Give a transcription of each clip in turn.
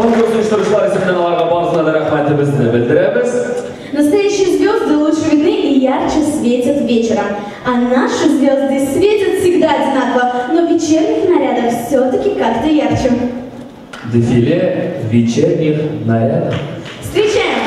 Конкурс оештыручылар исеменнән аларга барысына да рәхмәтебезне белдерәбез. Настоящие звезды лучше видны и ярче светят вечером. А наши звезды светят всегда одинаково, но в вечерних нарядах все-таки как-то ярче. Дефиле вечерних нарядов. Встречаем!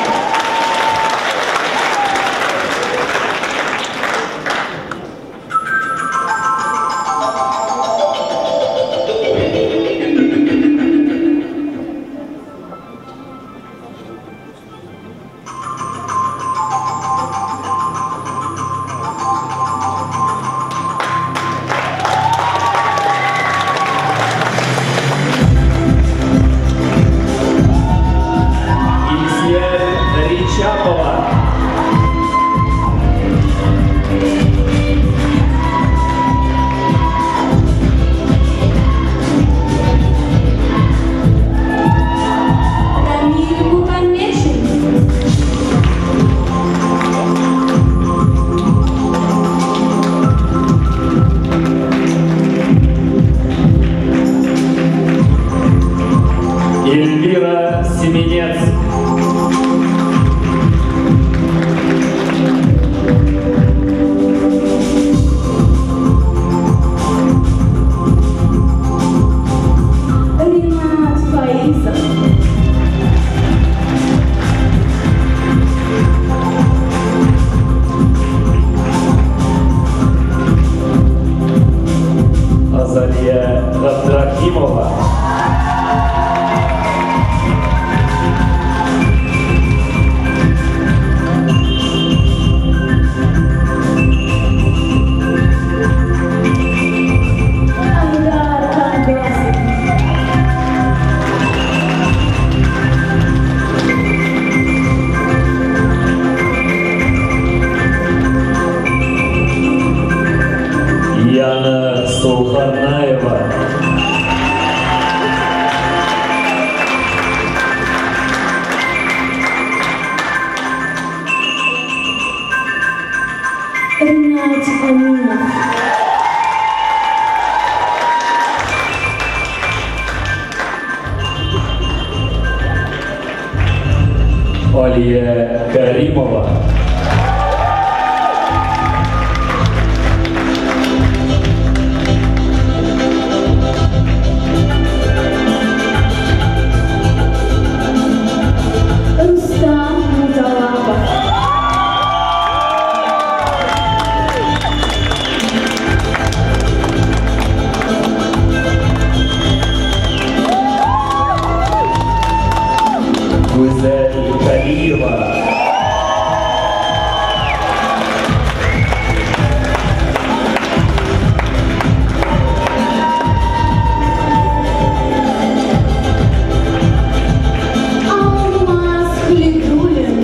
Эльвира Семенец. Ринат Фаизов. Азалия Габдрахимова. Яна Сулханаева. Ринат Аминов. Алия Каримова. Гузель Калиева. Алмаз Халидуллин.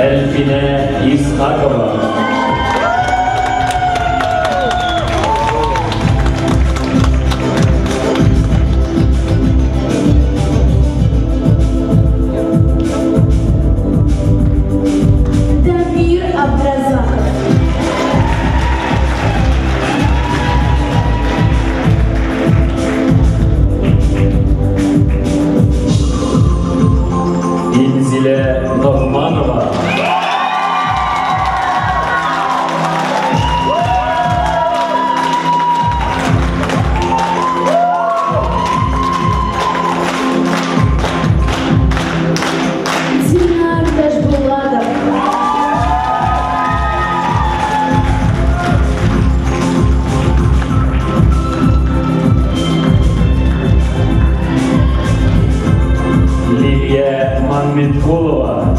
Эльфина Исхакова. Дамир Абдразаков. Инзиля Ногманова. Динар Ташбулатов. Лилия Манметкулова.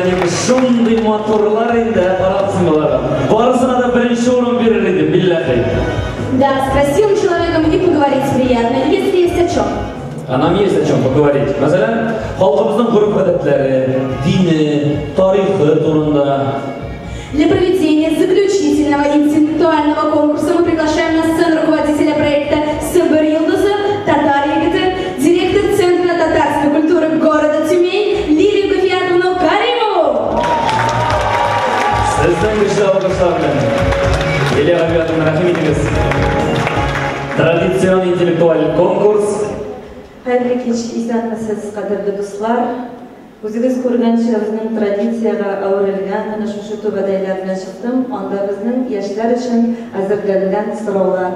белән шундый матурлар инде, карапсың аларга. Барысына да беренче урын бирер идем, билләһи. Да, с красивым человеком и поговорить приятно, если есть о чем. А нам есть о чем поговорить. Мәсәлән, халкыбызның гореф-гадәтләре, дине, тарихы турында. Для проведения заключительного интеллектуального конкурса мы приглашаем на сцену руководителя проекта «Себер йолдызы», татар егете, директор Центра татарской культуры города Тюмень Лилию Гафиятовну Каримову. Сезнең көчле алкышлар белән. Лилия Гафиятовна, рәхим итегез. Традицион интеллектуаль конкурс. Хәерле кич, исәнмесез, кадерле дуслар. Үзегез күргәнчә, безнең традициягә әверелгән менә шушы түбәтәйләр белән чыктым. Анда безнең яшьләр өчен әзерләнгән сораулар.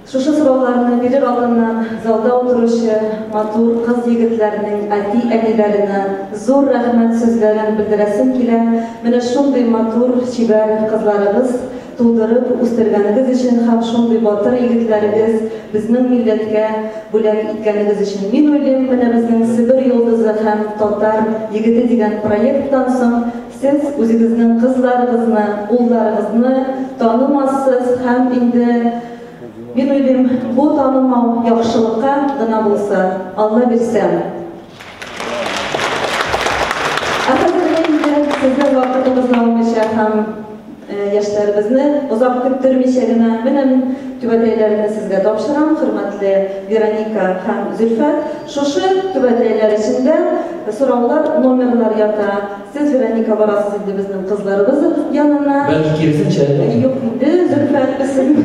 Шушы сорауларны бирер алдыннан залда утыручы матур кыз егетләрнең әти-әниләренә зур рәхмәт сүзләрен белдерәсем килә. Менә шундый матур, чибәр кызларыгыз тудырып үстергәнегез өчен һәм шундый батыр егетләрегез безнең милләткә бүләк иткәнегез өчен. Мин уйлыйм, менә безнең Себер йолдызы һәм татар егете дигән проекттан соң сез үзегезнең кызларыгызны, улларыгызны танымассыз һәм инде мин уйлыйм, бу танымау яхшылыкка гына булса, Алла бирсә. Ә хәзер инде сезнең вакытыгызны алмыйча һәм яшьләребезне озак көттермичә генә менә мин түбәтәйләрне сезгә тапшырам, хөрмәтле Вероника һәм Зөлфәт. Шушы түбәтәйләр эчендә сораулар, номерлар ята. Сез, Вероника, барасыз инде безнең кызларыбыз янына. Бәлки киресенчә? Юк инде, Зөлфәт, без сезнең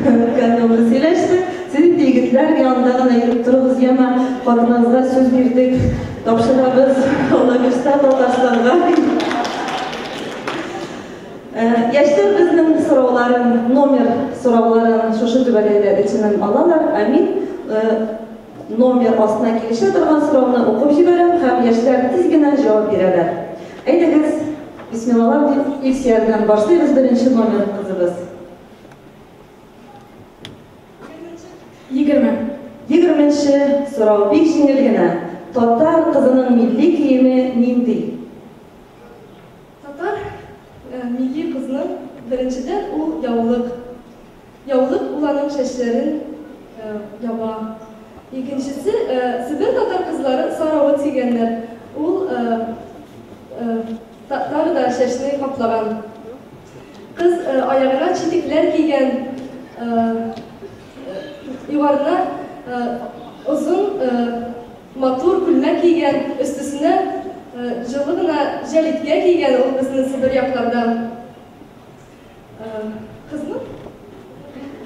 сөйләштек. Сез инде егетләр янында гына йөреп торыгыз, яме хатыныгызга сүз бирдек, тапшырабыз, Алла бирсә, Татарстанга. Яшьләр безнең сорауларын, номер сорауларын шушы түбәтәйләр эченнән алалар. Ә мин номер астына килешә торган сорауны укып җибәрәм һәм яшьләр тиз генә җавап бирәләр. Әйдәгез, бисмиллалар дип, Илсөярдән башлыйбыз, беренче номер кызыбыз. 20. 20-нче сорау бик җиңел генә. Татар кызының милли киеме нинди? Татар милли кызның беренчедән ул яулык. Яулык ул аның чәчләрен яба. Икенчесе, Себер татар кызлары саравыт кигәннәр. Ул тагы да чәчне каплаган. Кыз аягына читекләр кигән, югарына озын матур күлмәк кигән, өстесенә җылы гына җәлиткә кигән, ул безнең Себер яклардан. Кызны?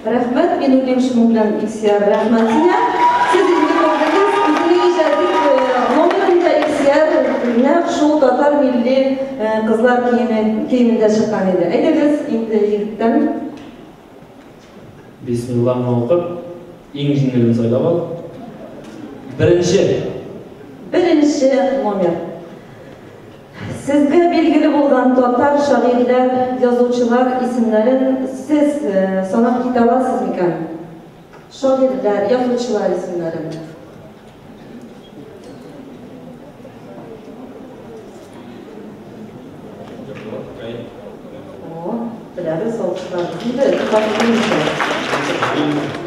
Рәхмәт, мин уйлыйм шуның белән, Илсөяр, рәхмәт сиңа. Сез инде күрдегез, үзенең иҗади номерында Илсөяр нәкъ шул татар милли кызлар киемендә чыккан иде. Әйдәгез, инде егеттән. Бисмиллаһны укып, иң җиңелен сайлап ал. Беренче. Беренче номер. Сезгә билгеле булган татар шагыйрьләр, язучылар исемнәрен сез санап китә аласыз микән? Шагыйрьләр, язучылар исемнәрен. О, беләбез, алкышларыбыз инде.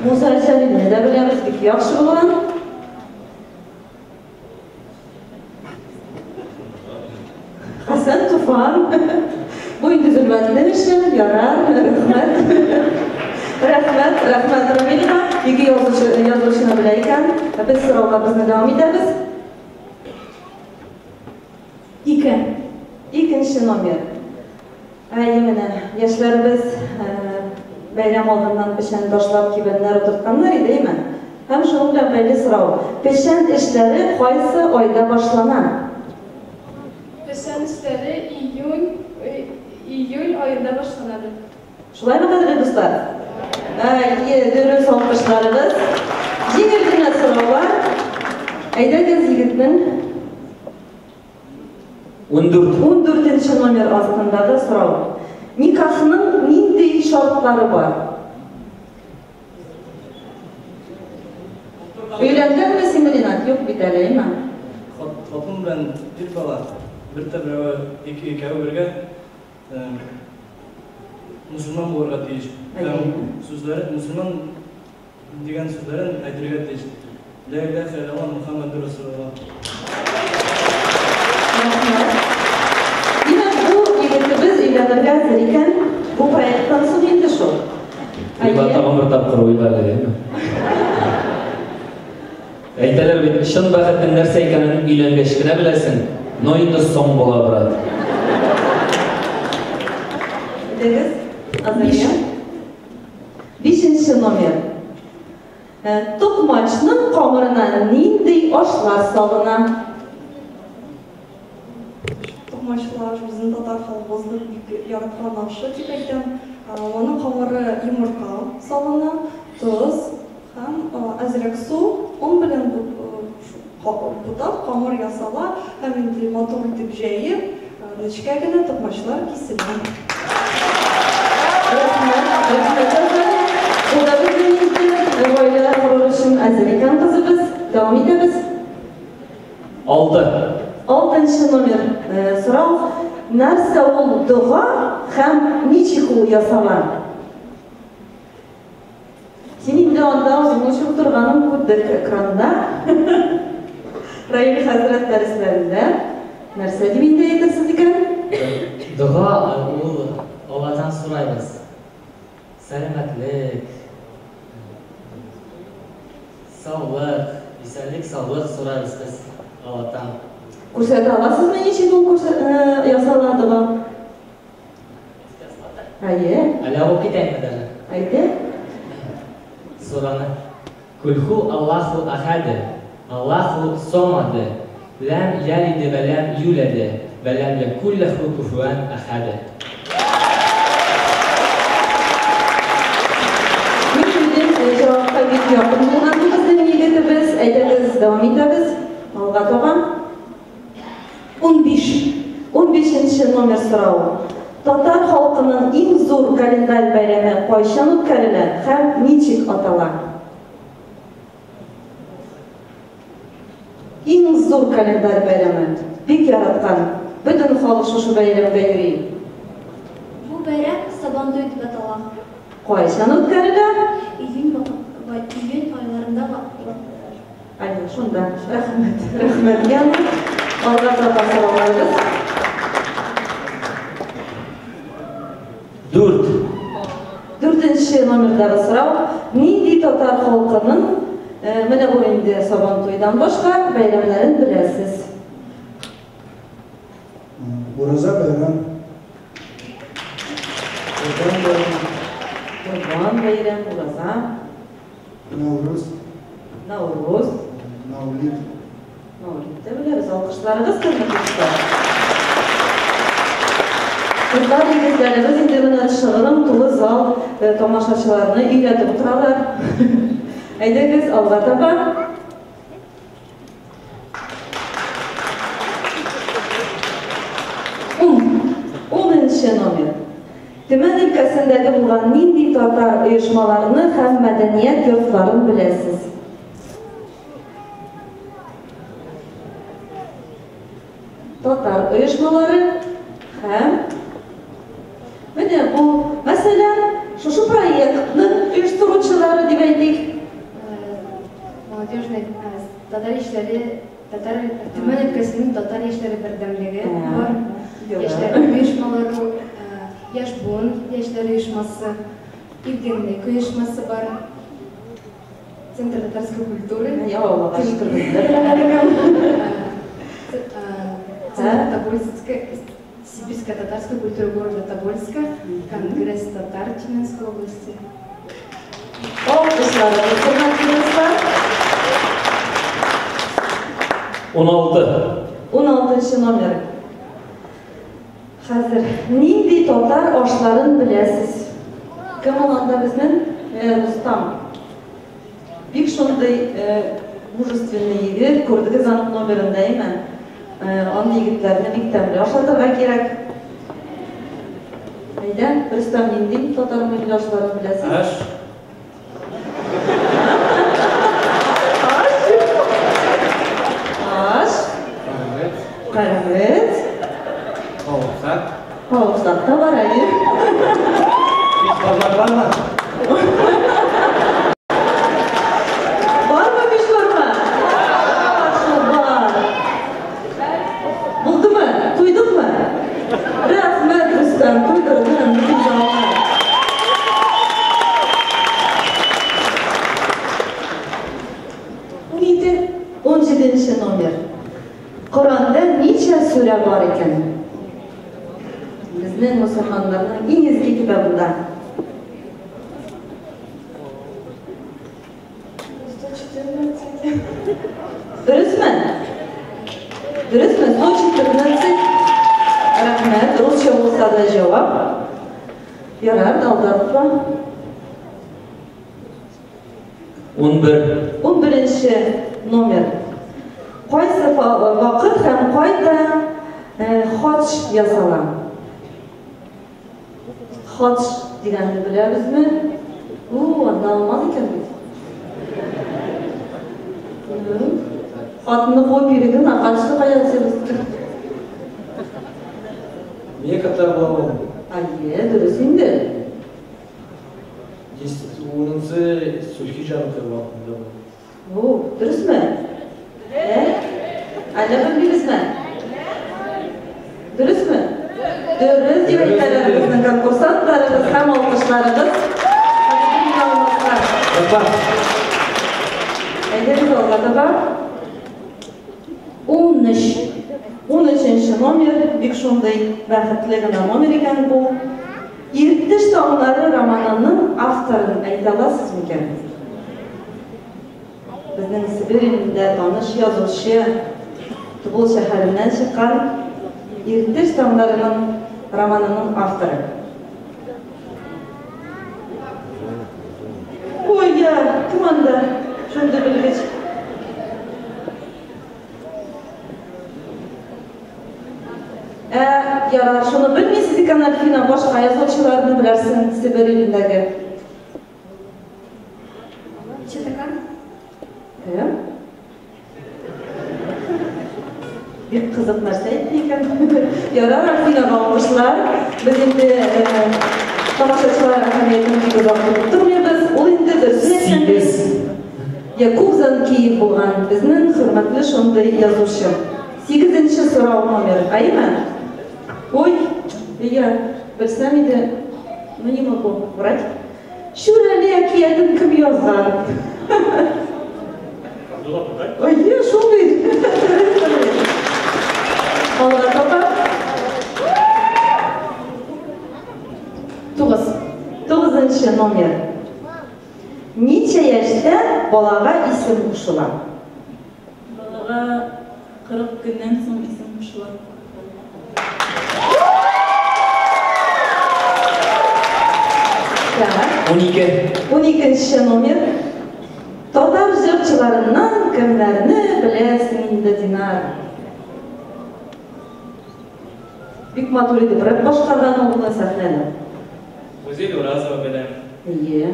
Муса Җәлилне дә беләбез, бик яхшы булган. Хәсән Туфан. Бу инде Зөлфәтнең эше, ярар, рәхмәт. Рәхмәт, рәхмәт Рамилгә. Ике язучыны белә икән. Без сорауларыбызны дәвам итәбез. 2. Икенче номер. Әйе, менә яшьләребез бәйрәм алдыннан печән ташлап кибәннәр утыртканнар иде, әйме? Һәм шуның белән бәйле сорау. Печән эшләре кайсы айда башлана? Печән эшләре июль аенда башланады. Шулаймы, кадерле дуслар? Әйе, дөрес алкышларыбыз. Җиңел генә сораулар. Әйдәгез, егетнең 14. 14 номер астындагы сорау. Никахның нинди шартлары бар? Өйләнгәнме син, Ринат? Юк бит әле, әйме? Хатын белән бер бала. Бер тә берәве икәве бергә мөселман булырга тиеш. Һәм сүзләре мөселман дигән сүзләрен әйтергә тиеш. Ла илаһа иллаллаһ Мухаммадур Расулуллаһ. Рәхмәт. Димәк, бу егетебез өйләнергә әзер икән. Бу проекттан соң инде шул. Уйла тагын бер тапкыр уйла әле, әйеме? Әйтәләр бит, чын бәхетнең нәрсә икәнен өйләнгәч кенә беләсең, но инде соң була, брат. Әйдәгез, Азалия. Бишенче номер. Токмачның камырына нинди ашлар салына? Токмачлар безнең татар халкыбызның бик яраткан ашы дип әйтәм. Аның камыры йомырка салына, тоз һәм әзрәк су, он белән бутап камыр ясала һәм инде матур итеп җәеп, нечкә генә токмачлар киселә. Рәхмәт, рәхмәт, Азалия. Бу да безнең инде гаилә корыр өчен әзер икән кызыбыз. Дәвам итәбез. 6. Алтынчы номер сорау. Нәрсә ул дога һәм ничек ул ясала? Син инде анда үзеңнең өчен торганын күрдек экранда. Раил хәзрәт дәресләрендә. Нәрсә дип инде әйтерсез икән? Дога ул Аллаһтан сорайбыз. Сәламәтлек, саулык, исәнлек, саулык сорайбыз без Аллаһтан. Күрсәтә аласызмы ничек ул ясала дога? Әйе. Әллә укып китәйме даже? Әйдә. Сураны. Кульху Аллаху ахаде, Аллаху сомаде, ләм ялиде вә ләм юләде, вә ләм якулләху куфуан ахаде. Мин үзем җавапка бик якын булган бу безнең егетебез. Әйдәгез, дәвам итәбез. Алга таба. 15. 15нче номер сорау. Татар халкының иң зур календарь бәйрәме кайчан үткәрелә һәм ничек атала? Иң зур календарь бәйрәме. Бик яраткан. Бөтен халык шушы бәйрәмгә йөри. Бу бәйрәм Сабантуй дип атала. Кайчан үткәрелә? Июнь айларында. Әйе, шунда. Рәхмәт. Рәхмәт, Яна. Алга таба сорауларыбыз. 4. 4нче номердагы сорау. Нинди татар халкының, менә бу инде Сабантуйдан башка бәйрәмнәрен беләсез? Ураза бәйрәм. Корбан бәйрәм. Корбан бәйрәм, ураза. Наурыз. Наурыз. Мәүлид. Мәүлид тә беләбез. Алкышларыгыз хөрмәтле дуслар. Кызлар, егетләребез инде менә шыгрым тулы зал тамашачыларны өйрәтеп утыралар. Әйдәгез, алга таба. 10. Номер. Төмән өлкәсендәге булган нинди татар оешмаларны һәм мәдәният йортларын беләсез? Татар оешмалары һәм менә бу, мәсәлән, шушы проектның оештыручылары дип әйтик. Молодежный татар яшьләре, татар Төмән өлкәсенең татар яшьләре бердәмлеге бар. Яшьләр оешмалары, яшь буын яшьләр оешмасы, иркенлек оешмасы бар. Центр татарской культуры. Я Аллага шөкер, бездә. Центр Тобольской, сибирско-татарской культуры города Тобольска, Конгресс татар Тюменской области. Алкышларыгыз, хөрмәтле дуслар. 16. 16 номер. Хәзер нинди татар ашларын беләсез? Кем ул анда безнең? Рустам. Бик шундый мужественный егет, күрдегез аның номерында, әйме? Андый егетләрне бик тәмле ашатырга кирәк. Әйдә, Рустам, нинди татар милли ашларын беләсез? Аш. Аш. Аш. Карамет. Бавырсак та бар, әйе. Бишбармак бармы? Бармы бишбармак? Бар шул, бар. Булдымы? Туйдыңмы? Рәхмәт, Рөстәм, туйдырдың бөтен залны. 17, 17 номер. Коранда ничә сүрә бар икән? Безнең мусульманнарның иң изге китабында. 114. Дөресме? Дөресме? 114. Рәхмәт, русча булса да җавап. Ярар, алдатма. 11. 11 номер. Кайсы вакыт һәм кайда хадж ясала? Хадж дигәнне беләбезме? У, анда алмаз икән бит. Хатны куып йөридең, ә хаджны кая ясыйбыз? Меккада була ул. Әйе, дөрес инде. 10-нчы Зөлхиҗҗә вакытында була. О, дөресме? Әллә белмибезме? Дөресме? Дөрес дип әйтәләр безнең конкурсантларыбыз һәм алкышларыгыз. Әйдәгез алга таба. 13. 13 номер, бик шундый бәхетле генә номер икән бу. Иртеш таңнары романының авторын әйтә аласыз микән? Безнең Себер илендә таныш язучы, Тубыл шәһәреннән чыккан Иртеш таңнарының романының авторы. Ой, я, кем анда? Шундый белгеч. Ярар, шуны белмисез икән, Альфина, башка язучыларны беләрсең Себер илендәге. Чатакан? Кем? Бик кызык нәрсә әйтте икән. Ярар, Альфинага алкышлар. Без инде тамашачылар әһәмиятен бик озак тотып тормыйбыз. Ул инде дөресен әйткәндә, Якуб Занкиев булган безнең хөрмәтле шундый язучы. 8 сорау номер. Әйеме? Ой, я, белсәм иде, ну не могу врать. Шүрәле әкиятен кем язган? Әйе, шундый. Алга таба. 9. 9 номер. Ничә яшьтә балага исем кушыла? Балага 40 көннән соң исем кушыла. Так. 12. 12 номер. Татар җырчыларыннан кемнәрне беләсең инде, Динар? Бик матур итеп рэп башкарган ул моны сәхнәдә. Гүзәл Уразова беләм. Әйе.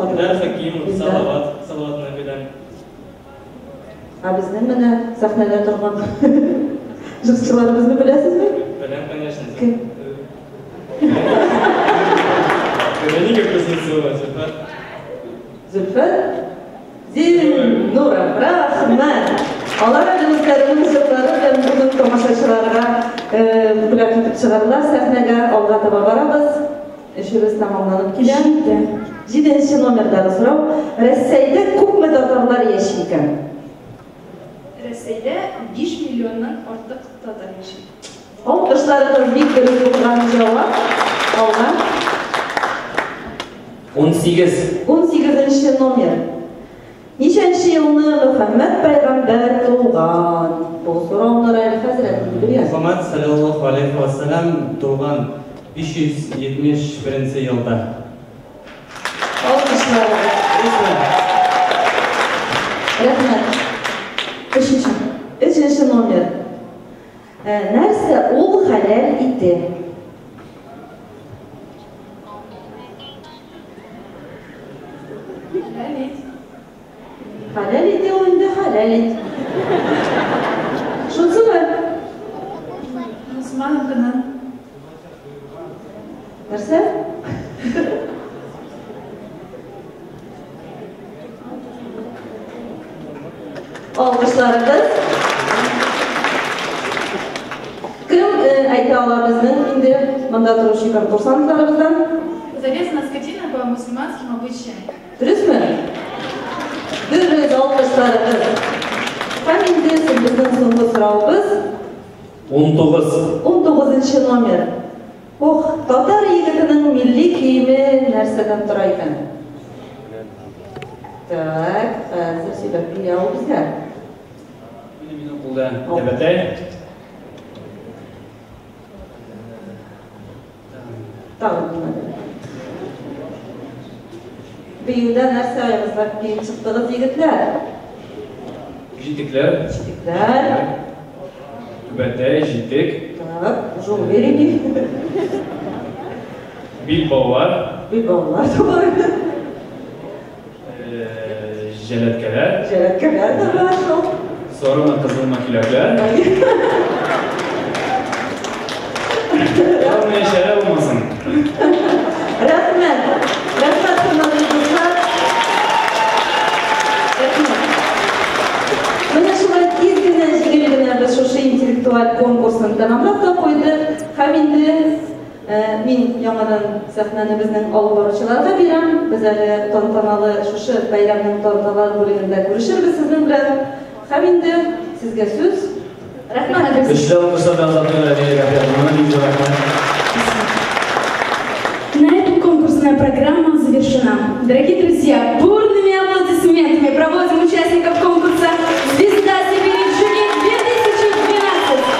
Илдар Хакимов, Салават, Салаватны беләм. Ә безнең менә сәхнәдә торган җырчыларыбызны беләсезме? Беләм, конечно. Кем? Вероника Кузнецова, Зөлфәт. Зөлфәт? Зиннуров, рәхмәт. Алар әле үзләренең җырлары белән бүген тамашачыларга бүләк итеп чыгарлар сәхнәгә. Алга таба барабыз. Эшебез тәмамланып килә. 7 номердагы сорау. Рәсәйдә күпме татарлар яши икән? Рәсәйдә 5 миллионнан артык татар яши. Алкышларыгыз бик дөрес булган җавап. Алга. 18. 18 номер. Ничәнче елны Мөхәммәд пәйгамбәр туган? Бу сорауны Раил хәзрәт белә. Мөхәммәд саллаллаһу алейхи ва саллям туган 571 елда. Алкышларыгыз. Рәхмәт. 3 номер. Нәрсә ул хәләл ите? Хәләл ит. Хәләл ите ул инде хәләл ит. Шунсымы? Мусульман көнен. Нәрсә? Алкышларыгыз. Кем әйтә ала безнең инде монда торучы конкурсантларыбыздан? Зарезана скотина по мусульманским обычаям. Дөресме? Дөрес, алкышларыгыз. Һәм инде безнең соңгы соравыбыз. 19. 19 номер. Ох, татар егетенең милли киеме нәрсәдән тора икән? Так, хәзер сөйләп килә ул безгә. Минем кулда тәбәтәй. Тагын булмады. Биюдә нәрсә аягызга киеп чыктыгыз, егетләр? Җитекләр. Җитекләр. Түбәтәй, җитек. Так, уже уверенней. Билбаулар. Билбаулар да бар. Җәләткәләр. Җәләткәләр дә бар шул. Сорымы, кызылмы киләкләр. Главное, шәрә булмасын. Рәхмәт. Рәхмәт, хөрмәтле дуслар. Рәхмәт. Менә шулай тиз генә, җиңел генә без шушы интеллектуаль конкурсын тәмамлап та куйдык. Һәм инде мин яңадан сәхнәне безнең алып баручыларга бирәм. Без әле тантаналы шушы бәйрәмнең тантаналы бүлегендә күрешербез сезнең белән. Һәм инде сезгә сүз. Рәхмәт. Көчле алкышлар белән озатып Рәмилә Гафиятовнаны бик зур рәхмәт. На этом конкурсная программа завершена. Дорогие друзья, бурными аплодисментами проводим участников конкурса «Звезда Сибири Жюри 2012».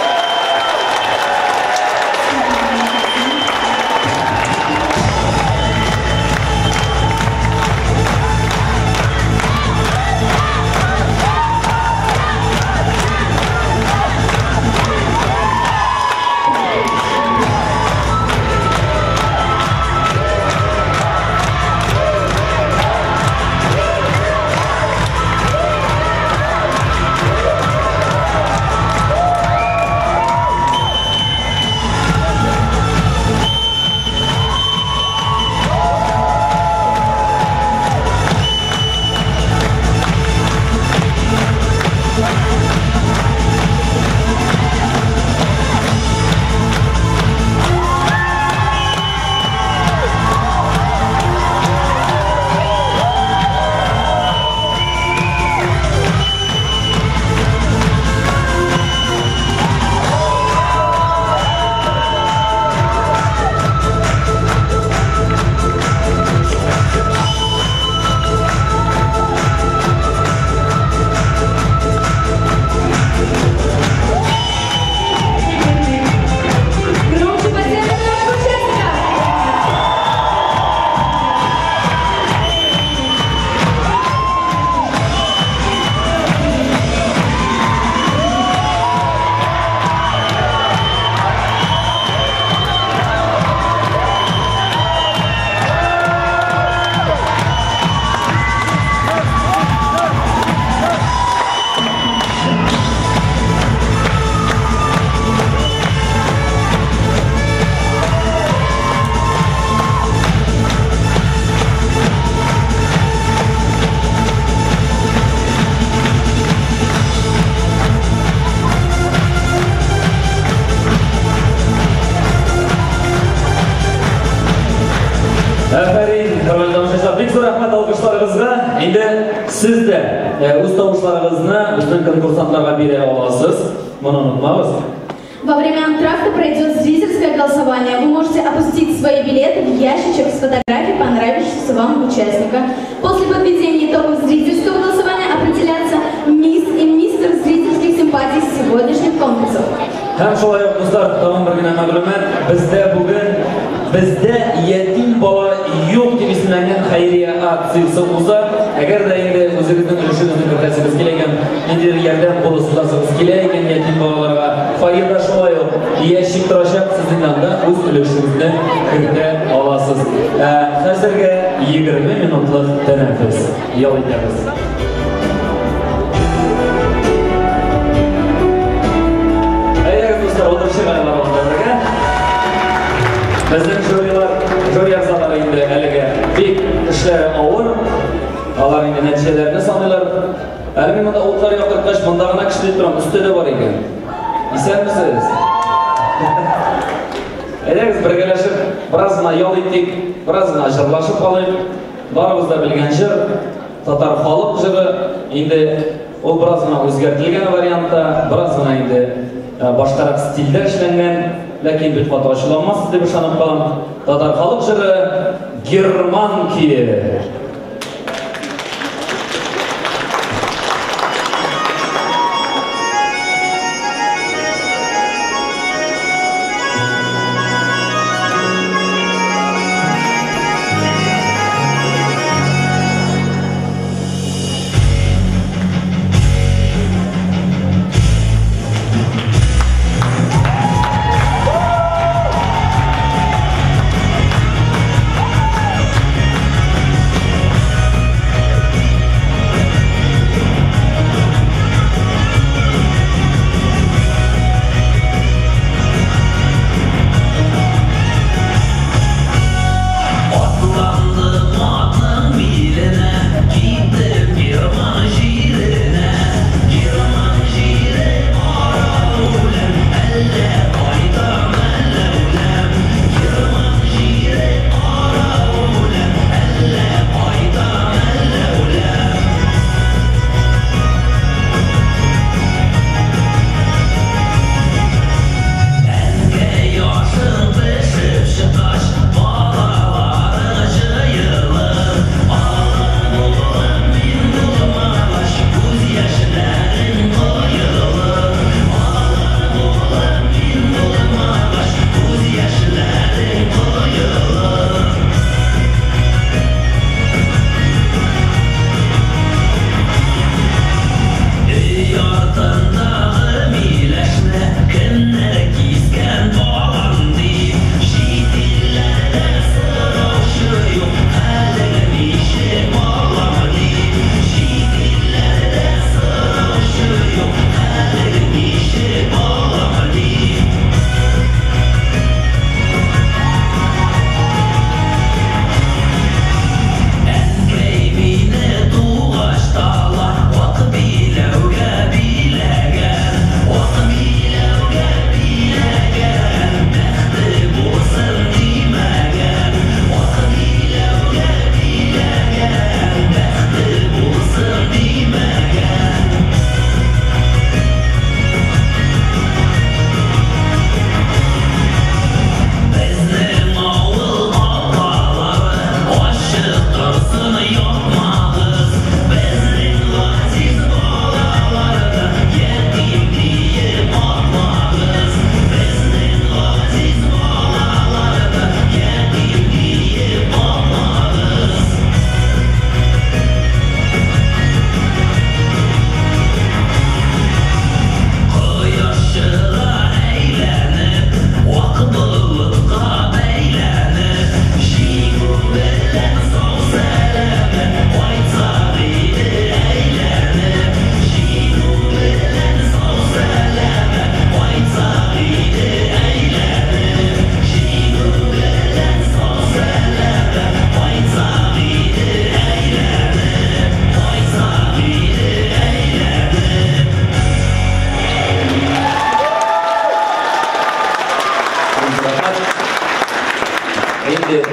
Громче поддержим наших участников! Афәрин, хөрмәтле тамашачылар, бик зур рәхмәт алкышларыгызга. Инде сез дә үз тавышларыгызны безнең конкурсантларга бирә аласыз. Моны онытмагыз. Во время антракта пройдет зрительское голосование. Вы можете опустить свои билеты в ящичек с фотографией понравившегося вам участника. После подведения итогов зрительского голосования определятся мисс и мистер зрительских симпатий сегодняшних конкурсов. Һәм шулай ук, дуслар, тагын бер генә мәгълүмат. Бездә бүген бездә ятим бала юк дип исемләнгән хәйрия акциясе уза. Әгәр дә инде үзегезнең өлешегезне кертәсегез килә икән, ниндидер ярдәм кулы сузасыгыз килә икән ятим балаларга, фойеда шулай ук ящик торачак, сезнең анда үз өлешегезне кертә аласыз. Хәзергә 20 минутлык тәнәфес. Ял итәбез. Әйдәгез, дуслар, утырып чыгайлар анда бергә. Безнең жюрилар Жюри әгъзалары инде әлегә бик эшләре авыр. Алар инде нәтиҗәләрне саныйлар. Әле мин монда утлар яктырткач, монда гына кеше дип торам, өстә дә бар икән. Исәнмесез? Әйдәгез бергәләшеп бераз гына ял итик, бераз гына җырлашып алыйк. Барыбыз да белгән җыр, татар халык җыры. Инде ул бераз гына үзгәртелгән вариантта, бераз гына инде башкарак стильдә эшләнгән, ләкин бик каты ачуланмассыз дип ышанып калам. Татар халык җыры Герман көе.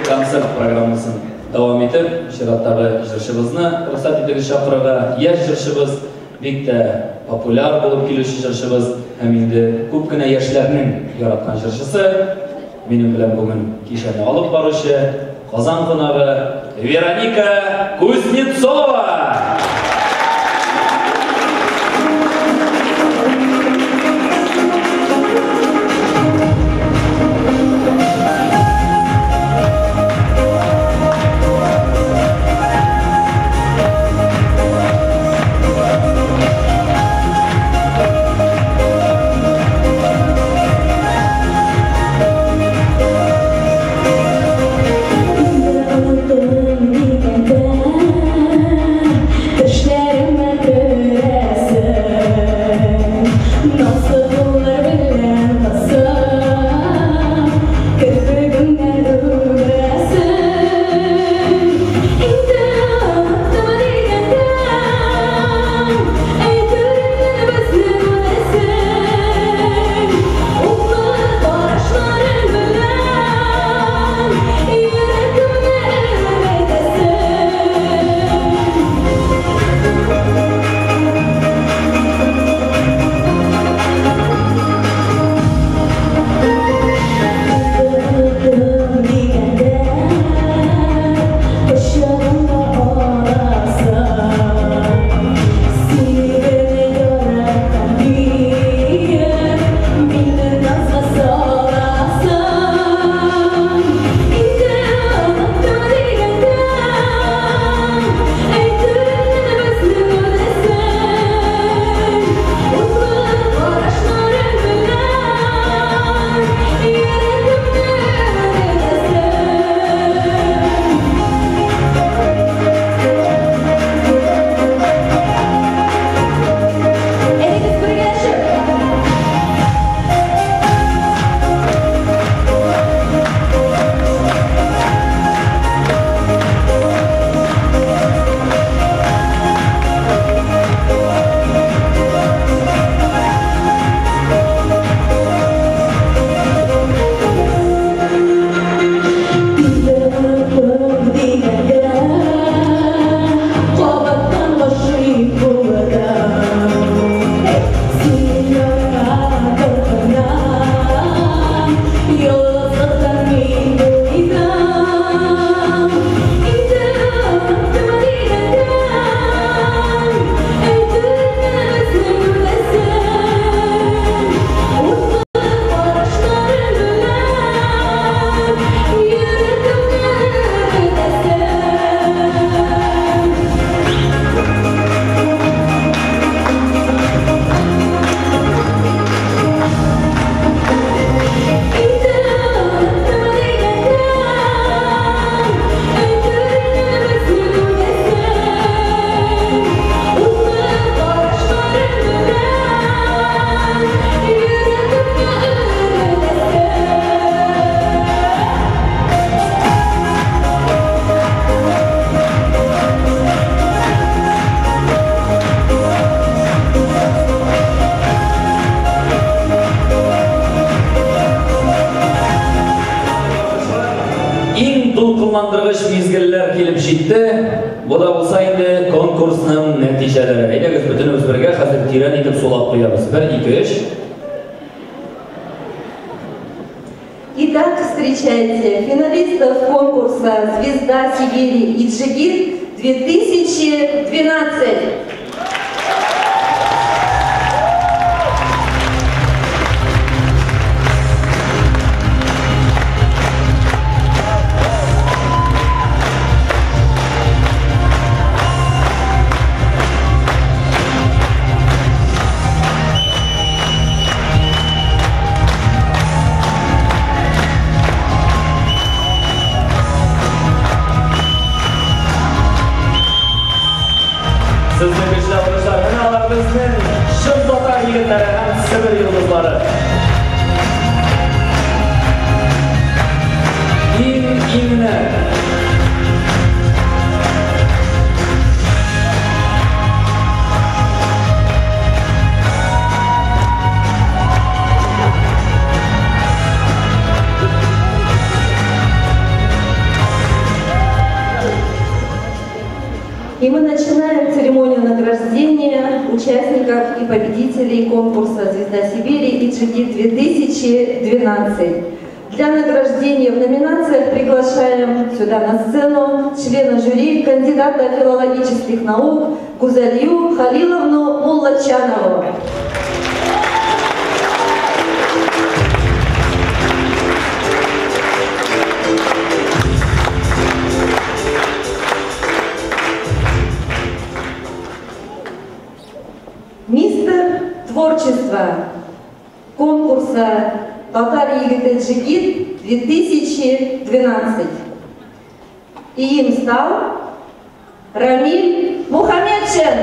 Концерт программасын дәвам итеп, чираттагы җырчыбызны рөхсәт итегез чакырырга. Яшь җырчыбыз, бик тә популяр булып килүче җырчыбыз һәм инде күп кенә яшьләрнең яраткан җырчысы, минем белән бүген кичәне алып баручы Казан кунагы Вероника Кузнецова. дулкынландыргыч мизгелләр килеп җитте. Бу да булса инде конкурсның нәтиҗәләре. Әйдәгез, бөтенебез бергә хәзер тирән итеп сулап куябыз. 1, 2, 3. Итак, встречайте финалистов конкурса «Звезда Сибири» и «Джигит» 2012. Сезнең көчле алкышлар. Менә алар безнең чын татар егетләре һәм Себер йолдызлары. Иң-иңнәр. И мы начинаем церемонию награждения участников и победителей конкурса «Звезда Сибири» и «Джигит 2012». Для награждения в номинациях приглашаем сюда на сцену члена жюри, кандидата филологических наук Гузалью Халиловну Муллачанову. Мистер творчества конкурса «Татар егете Джигит 2012». И им стал Рамиль Мухаметшин.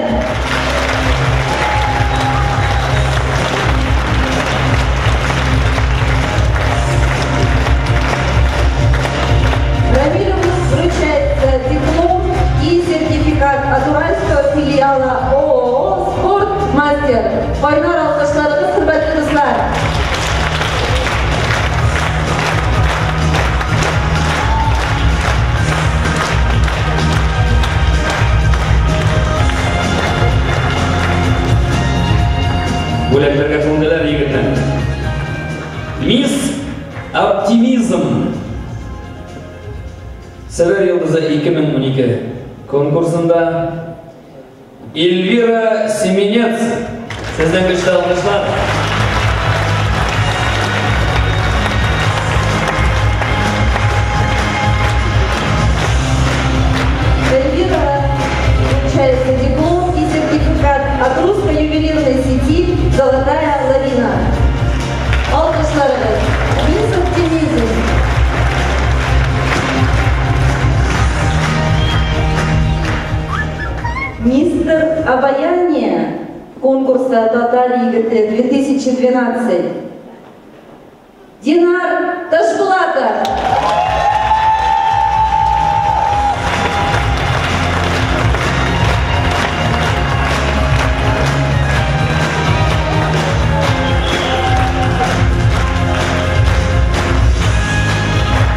Рамилю вручается диплом и сертификат от уральского филиала ООО «Спортмастер». Кайнар алкышларыгыз, хөрмәтле дуслар. Бүләкләргә күмделәр егетне. Мисс Оптимизм. Себер йолдызы 2012 конкурсында Эльвира Семенец. Сезнең көчле алкышлар. Эльвира получается диплом и сертификат от русской ювелирной сети «Золотая лавина». Алкышларыгыз. Мисс Оптимизм. Мистер Обаяние конкурса «Татар егете 2012». Динар Ташбулатов.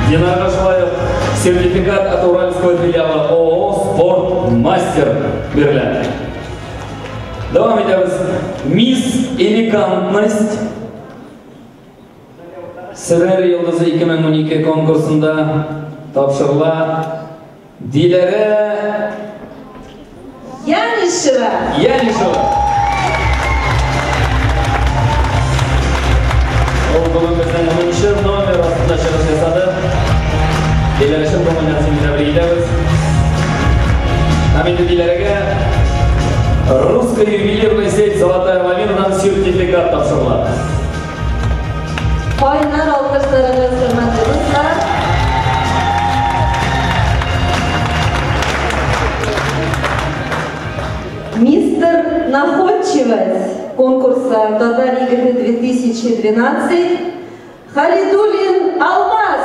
Динар Ташбулатов сертификат от уральского филиала ООО «Спортмастер» бирелә. Дәвам итәбез. Мисс Элегантность Себер йолдызы 2012 конкурсында тапшырыла Диләрә Янишева. Янишева. Ул бүген безнең 10 номер астында чыгыш ясады. Диләрә чын күңелдән сине тәбрик итәбез. Һәм инде Диләрәгә русская ювелирная сеть «Золотая лавина»дан сертификат тапшырыла. Кайнар алкышларыгыз, хөрмәтле дуслар. Мистер Находчивость конкурса «Татар егете 2012» Халидуллин Алмаз.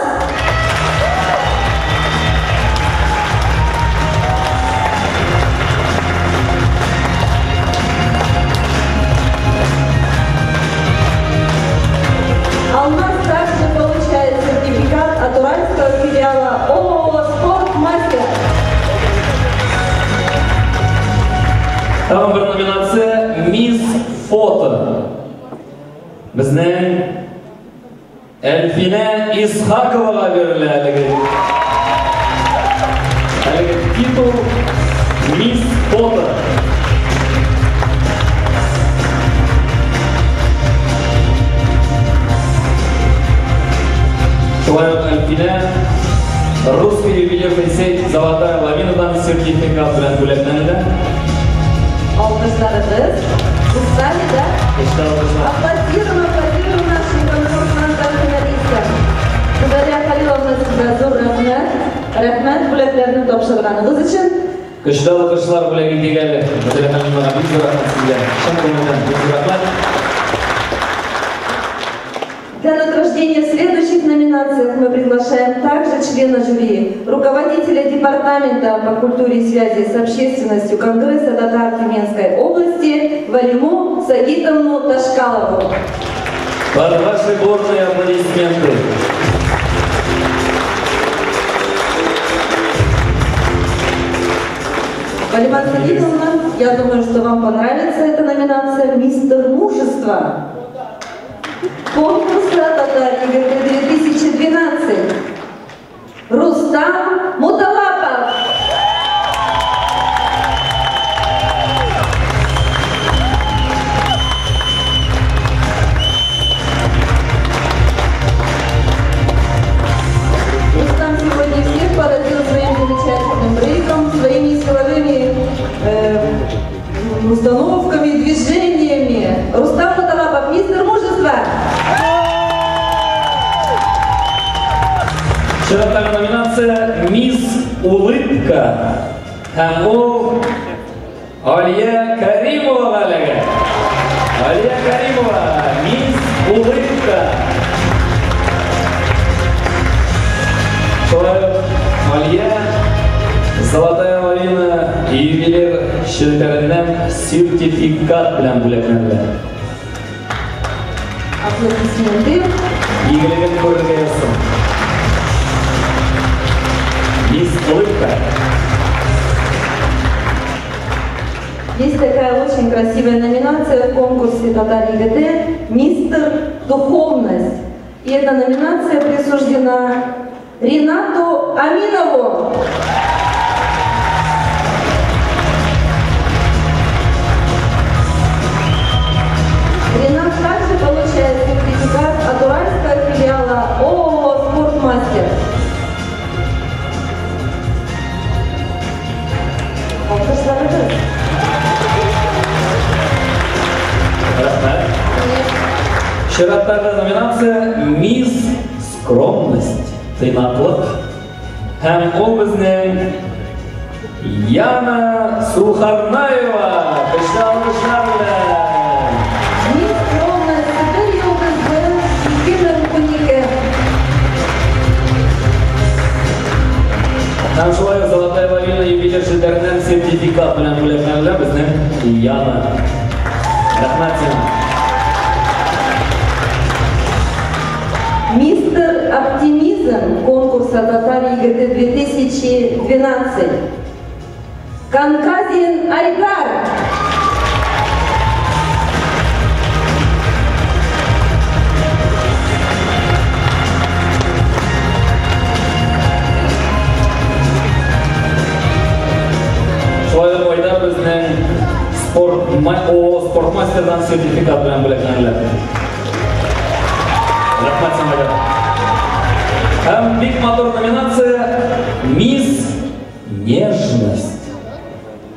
Алмаз также получает сертификат от уральского филиала ООО Фото. Безнең Әлфинә Исхаковага бирелә әлеге. Әлеге титул Мисс Фото. Шулай ук Әлфинә Русский ювелирный сеть «Золотая лавинадан» сертификат белән бүләкләнде. Алкышларыгыз. Устали, да? Аплодируем, аплодируем нашим конкурсантам финалистам. Гүзәлия Халиловна, сезгә зур рәхмәт. Рәхмәт бүләкләрне тапшырганыгыз өчен. Көчле алкышлар бүләк итик әле. Гүзәлия Халиловнага бик зур рәхмәт сезгә. Чын күңелдән бик зур рәхмәт. Для награждения в следующих номинациях мы приглашаем также члена жюри, руководителя Департамента по культуре и связи с общественностью Конгресса татар Тюменской области Валиму Сагитовну Ташкалову. Под ваши бурные аплодисменты. Валима Сагитовна, я думаю, что вам понравится эта номинация «Мистер Мужество». Конкурса «Татар егете 2012». Рустам Муталапов. Рустам сегодня всех поразил своим замечательным брейком, своими силовыми установками, движениями. Рустам Муталапов, мистер Мужество! Чираттагы номинация «Мисс Улыбка». Һәм ул Алия Каримова эләгә. Алия Каримова, «Мисс Улыбка». Шулай ук Алия «Золотая лавина» ювелир челтәреннән сертификат белән бүләкләнде. Аплодисменты. Игелеген күрергә язсын. Мисс Улыбка. Есть такая очень красивая номинация в конкурсе «Татар егете» «Мистер Духовность». И эта номинация присуждена Ринату Аминову. Ринат также получает сертификат от уральского филиала ООО «Спортмастер». Алкышларыгыз. Рәхмәт. Чираттагы номинация «Мисс Скромность», тыйнаклык. Һәм ул безнең Яна Сухарнаева. Көчле алкышлар белән. Мисс Скромность Себер йолдызы 2012. Һәм шулай ук «Золотая лавина» ювелир челтәреннән сертификат белән бүләкләнелә безнең Яна. Рәхмәт сиңа. Мистер Оптимизм конкурса «Татар егете 2012». Канказин Айдар. Шулай ук Айдар безнең спортмастердан сертификат белән бүләкләнелә. Рәхмәт сиңа, Айдар. Һәм бик матур номинация «Мисс Нежность».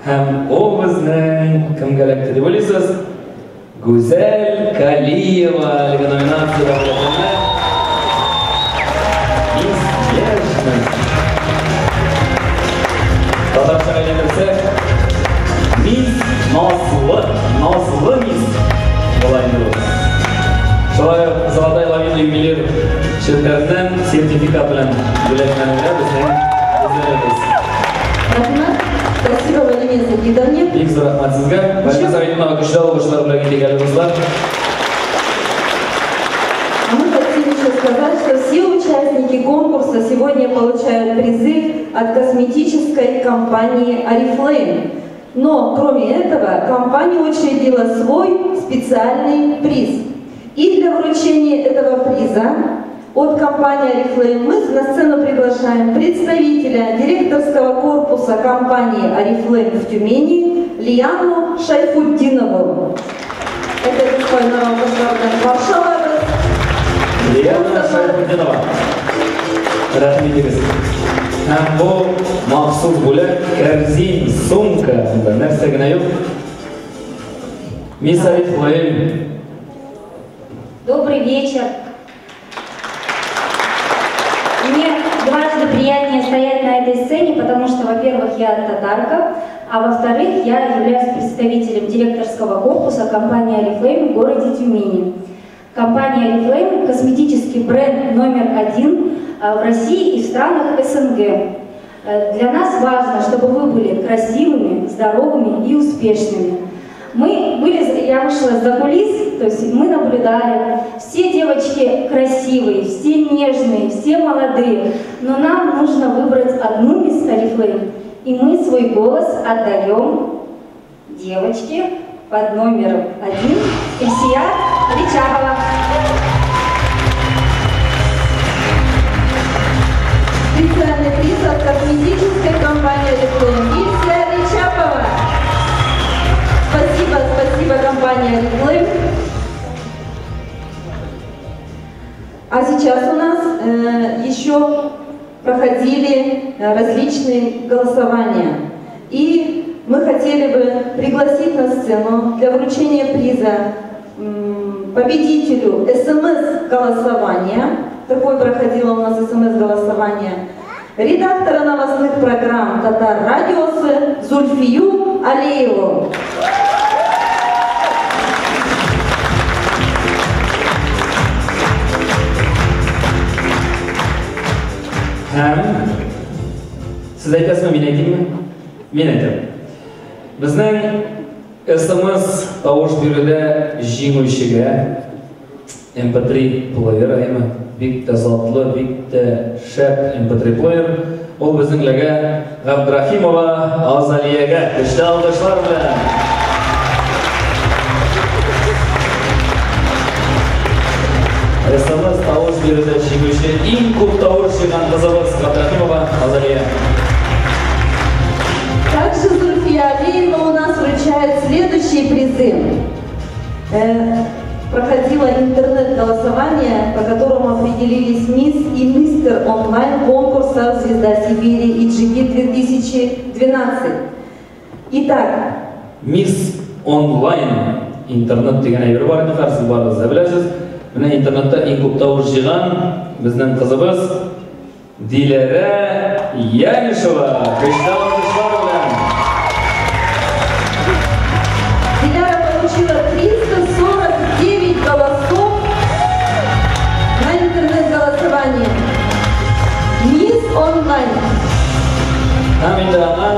Һәм ул безнең кемгә эләкте дип уйлыйсыз? Гүзәл Калиева әлеге номинациядә бүләкләнә. Мисс Нежность. Татарчага әйләндерсәк, Мисс Назлы, Назлы мисс була инде ул. Шулай ук «Золотая лавина» ювелир челтәреннән сертификат белән бүләкләнелә безнең Гүзәлебез. Рәхмәт. Спасибо, Валерия Сагитовне. Бик зур рәхмәт сезгә. Валерия Сагитовнага көчле алкышлар бүләк итик әле, дуслар. А мы хотим еще сказать, что все участники конкурса сегодня получают призы от косметической компании «Орифлейм». Но, кроме этого, компания учредила свой специальный приз. И для вручения этого приза от компании Oriflame мы на сцену приглашаем представителя директорского корпуса компании Oriflame в Тюмени Лиану Шайфутдинову. Это Варшава. Лиана Шайфутдинова. Рәхмәт итегез. Һәм бу махсус бүләк, кәрзин, сумка, монда нәрсә генә юк. Мисс Oriflame. Добрый вечер. Мне дважды приятнее стоять на этой сцене, потому что, во-первых, я татарка, а во-вторых, я являюсь представителем директорского корпуса компании Oriflame в городе Тюмени. Компания Oriflame – косметический бренд номер 1 в России и в странах СНГ. Для нас важно, чтобы вы были красивыми, здоровыми и успешными. Я вышла за кулис, то есть мы наблюдали, все девочки красивые, все нежные, все молодые, но нам нужно выбрать одну мисс Oriflame, и мы свой голос отдаем девочке под номером 1 Ильсия Ричапова. Специальный приз от косметической компании Oriflame Ильсия Ричапова. Спасибо, спасибо, компания Oriflame. А сейчас у нас еще проходили различные голосования. И мы хотели бы пригласить на сцену для вручения приза победителю СМС-голосования. Такое проходило у нас СМС-голосование. Редактора новостных программ «Татар Радиосы» Зульфию Алиеву. Һәм сез әйтәсезме, мин әйтимме? Мин әйтәм. Безнең СМС тавыш бирүдә җиңүчегә MP3 плеер, әйме? Бик тә затлы, бик тә шәп MP3 плеер. Ул безнең ләгә Габдрахимова Азалиягә көчле алкышлар белән. СМС тавыш бирүдә җиңүче иң күп тавыш җыйган кызыбыз Габдрахимова Азалия. Также Зульфия Алиева у нас вручает следующие призы. Проходило интернет-голосование, по которому определились мисс и мистер онлайн конкурса «Звезда Сибири» и «Джигит 2012». Итак. Мисс онлайн интернет дигән әйбер бар инде, хәзер барыгыз да беләсез. Менә интернетта иң күп тавыш җыйган безнең кызыбыз Диләрә Янишева. Көчле алкышлар белән. Диляра получила 349 голосов на интернет-голосовании. Мисс онлайн. Һәм инде аңа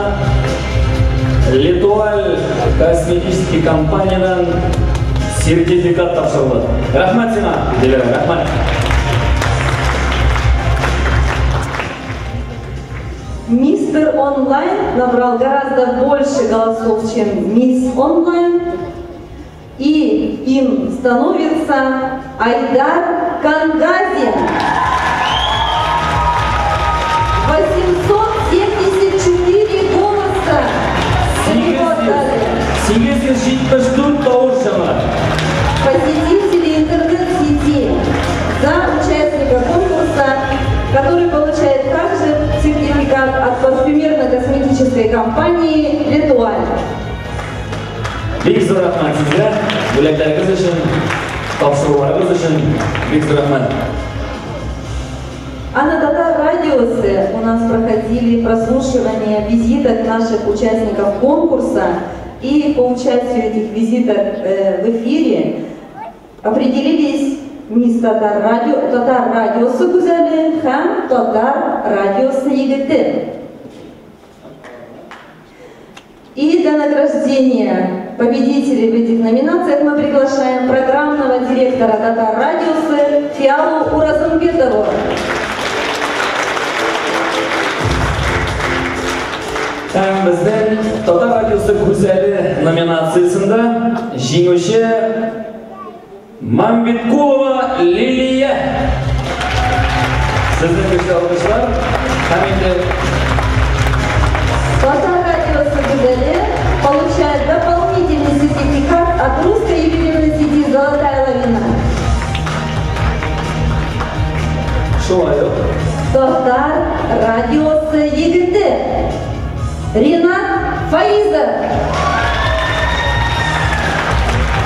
Литуаль косметический компаниядан сертификат тапшырылды. Рәхмәт сиңа, Диләрә, рәхмәт. Мистер Онлайн набрал гораздо больше голосов, чем Мисс Онлайн. И им становится Айдар Кангазин. 874 голоса. 874 тавыш җыйган. Посетители интернет-сети за участника конкурса, который получает также сертификат от парфюмерно-косметической компании «Летуаль». Бик зур рәхмәт сезгә, бүләкләрегез өчен, тапшыруларыгыз өчен бик зур рәхмәт. А на Татар Радиосе у нас проходили прослушивание визиток наших участников конкурса. И по участию этих визиток в эфире определились мисс Татар Радио, Татар Радиосы Гүзәле һәм Татар Радиосы егете. И для награждения победителей в этих номинациях мы приглашаем программного директора Татар Радиосы Фиалу Уразымбетову. Һәм безнең Татар радиосы гүзәле номинациясендә җиңүче Мамбеткулова Лилия. Сезнең көчле алкышлар һәм инде Татар радиосы гүзәле получает дополнительный сертификат от русской ювелирной сети «Золотая лавина». Шулай ук Татар радиосы егете Ринат Фаизов.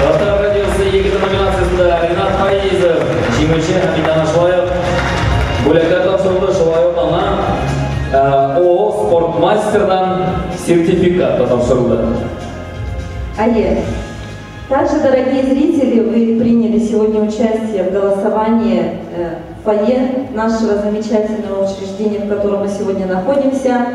Татар радиосы егете номинациясендә Ринат Фаизов җиңүче һәм инде ана шулай ук бүләкләр тапшырылды, шулай ук аңа ООО Спортмастердан сертификат та тапшырылды. Олег, также, дорогие зрители, вы приняли сегодня участие в голосовании в фойе нашего замечательного учреждения, в котором мы сегодня находимся.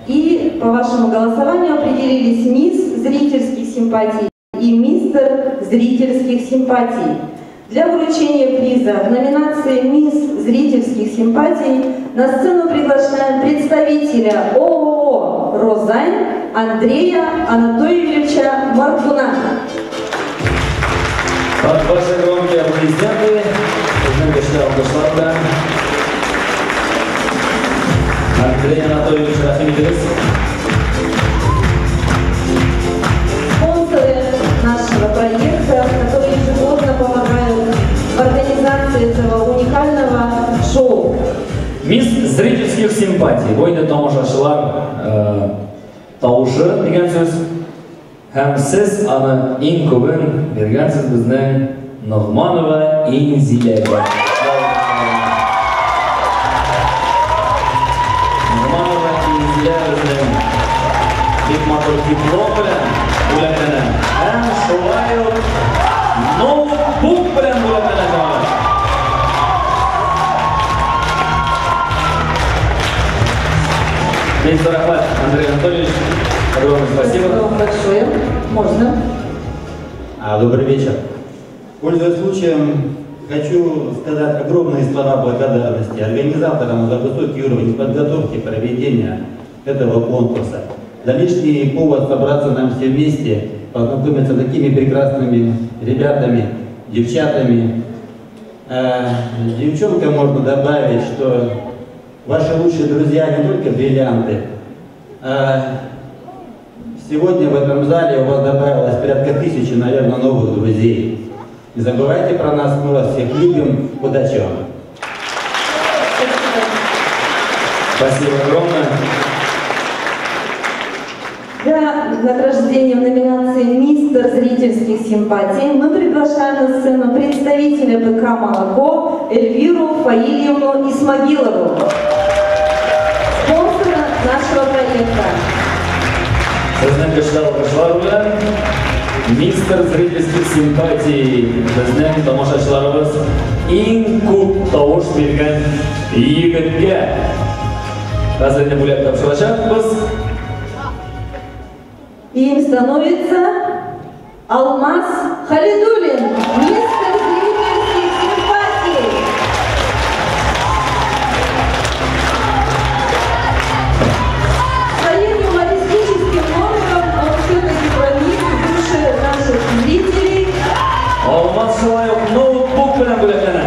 И по вашему голосованию определились мисс зрительских симпатий и мистер зрительских симпатий. Для вручения приза в номинации «Мисс зрительских симпатий» на сцену приглашаем представителя ООО «Розайн» Андрея Анатольевича Моргуна. Под ваши громкие аплодисменты безнең көчле алкышлар белән Андрей Анатольевич, рәхим итегез. Спонсоры нашего проекта, которые ежегодно помогают в организации этого уникального шоу. Мисс зрительских симпатий. Бу инде тамашачылар тавышы дигән сүз. Һәм сез аны иң күбен биргәнсез безнең Ногманова Инзиләгә. Ногманова Инзилә безнең бик матур диплом белән бүләкләнә. Һәм шулай ук ноутбук белән бүләкләнә җәмәгать. Бик зур рәхмәт, Андрей Анатольевич. Огромное спасибо. Спасибо вам большое. Можно. Добрый вечер. Пользуясь случаем, хочу сказать огромные слова благодарности организаторам за высокий уровень подготовки проведения этого конкурса. За лишний повод собраться нам все вместе, познакомиться с такими прекрасными ребятами, девчатами. Девчонкам можно добавить, что ваши лучшие друзья не только бриллианты. Сегодня в этом зале у вас добавилось порядка 1000, наверное, новых друзей. Не забывайте про нас, мы вас всех любим. Удачи вам! Спасибо огромное. Для награждения в номинации «Мистер зрительских симпатий» мы приглашаем на сцену представителя БК «Молоко» Эльвиру Фаильевну Исмагилову, спонсора нашего проекта. Сезнең көчле алкышлар белән мистер зрительских симпатий безнең тамашачыларыбыз иң күп тавыш биргән егеткә хәзер инде бүләк тапшырачакбыз. Им становится Алмаз Халидуллин, мистер зрительских симпатий. Своим юмористическим номером он все-таки проник в души наших зрителей. Алмаз шулай ук ноутбук белән бүләкләнә.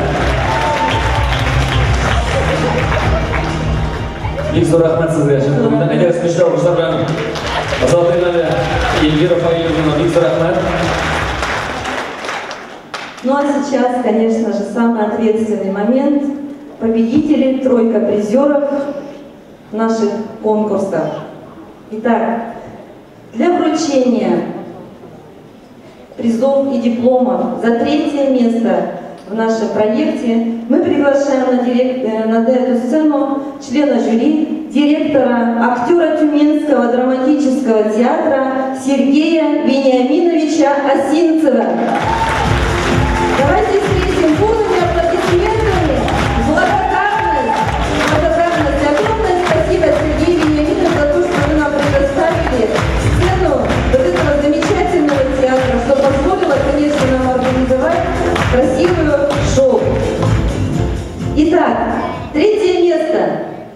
Бик зур рәхмәт сезгә. Чын күңелдән әйдәгез көчле алкышлар белән озатыйк әле Эльвира Фаилевна, бик зур рәхмәт. Ну а сейчас, конечно же, самый ответственный момент. Победители, тройка призеров наших конкурсов. Итак, для вручения призов и дипломов за третье место в нашем проекте мы приглашаем на эту сцену члена жюри, директора, актера Тюменского драматического театра Сергея Вениаминовича Осинцева. Давайте встретим бурными аплодисментами. Благодарность, благодарность, огромное спасибо, Сергей Вениаминович, за то, что вы нам предоставили сцену вот этого замечательного театра, что позволило, конечно, нам организовать красивую шоу. Итак, третье место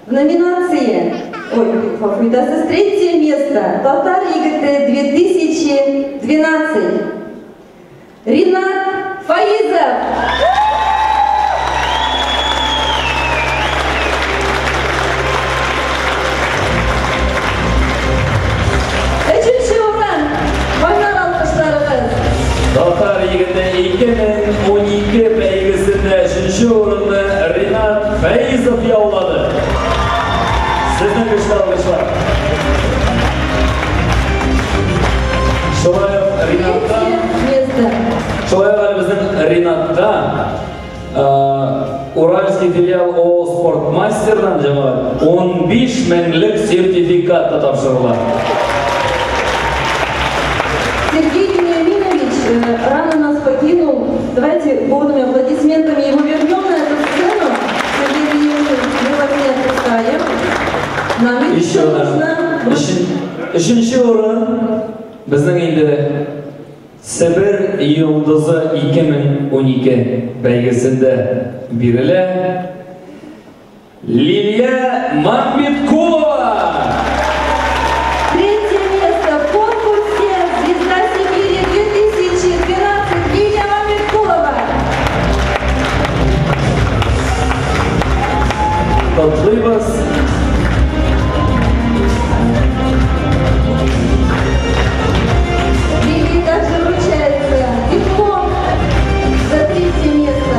в номинации Ой, гафу итәсез, третье место Татар егете 2012. Ринат Фаизов. Өченче урын. Кайнар алкышларыгыз. Татар егете 2012 бәйгесендә өченче урынны Ринат Фәизов яулады. Сезнең көчле алкышлар. Шулай ук Ринатка, Место. Шулай ук әле безнең Ринатка Уральский филиал ООО Спортмастердан, җәмәгать, 15 меңлек сертификат та тапшырыла. Сергей Вениаминович рано нас покинул. Давайте бурными аплодисментами его вернем на эту сцену. Сергей Вениаминович, мы вас не отпускаем. Нам еще Еще нужно. Өченче урын безнең инде Себер йолдызы 2012 бәйгесендә бирелә. Лилия Мамбеткулова! Третье место в конкурсе «Звезда Сибири 2012» Лилия Мамбеткулова. Котлыйбыз. Лилии также вручается диплом за третье место,